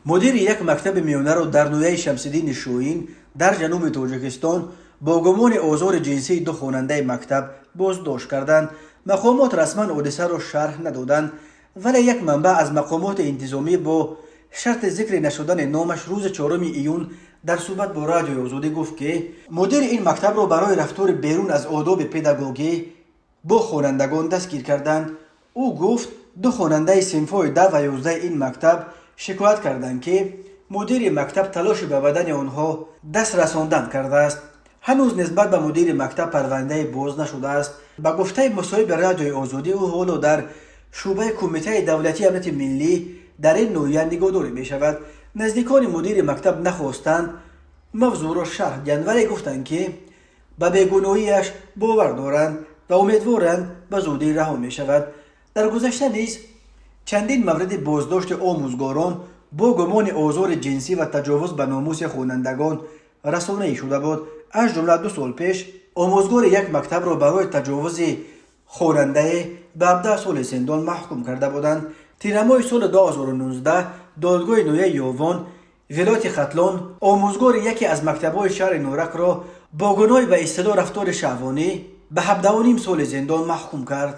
Мудири як мактаби миёнаро дар ноҳияи Шамсиддини Шоҳин дар ҷануби Тоҷикистон бо гумони озори ҷинсии ду хонандаи мактаб боздошт карданд. Мақомот расман ҳодисаро шарҳ надоданд, вале як манбаъ аз мақомоти интизомӣ бо шарти зикри нашудани номаш рӯзи 4 июн дар суҳбат бо Радиои Озодӣ гуфт, ки мудири ин мактабро барои рафтори берун аз одоби педагогӣ бо хонандагон дастгир карданд. Ӯ гуфт, ду хонандаи синфҳои 10 ва 11 ин мактаб шикоят карданд, ки мудири мактаб талоши ба бадани онҳо даст расондан кардааст. Ҳанӯз нисбат ба мудири мактаб парвандае боз нашудааст. Ба гуфтаи мусоҳиби Радиои Озодӣ, ӯ ҳоло дар шӯъбаи Кумитаи давлатии амнияти миллӣ дар ин ноҳия нигоҳдорӣ мешавад. Наздикони мудири мактаб нахостанд мавзӯъро шарҳ диҳанд, вале гуфтанд, ки ба бегуноҳиаш бовар доранд ва умедворанд, ба зудӣ раҳо мешавад. Дар гузашта низ чандин мавриди боздошти омӯзгорон бо гумони озори ҷинсӣ ва таҷовуз ба номуси хонандагон расонаӣ шуда буд. Аз ҷумла 2 сол пеш омӯзгори як мактабро барои таҷовузи хонандае ба 17 соли зиндон маҳкум карда буданд. Тирамоҳи соли 2019 додгоҳи ноҳияи Ёвон, вилояти Хатлон, омӯзгори яке аз мактабҳои шаҳри Норакро бо гуноҳи ба истилоҳ рафтори шаҳвонӣ ба 17,5 соли зиндон маҳкум кард.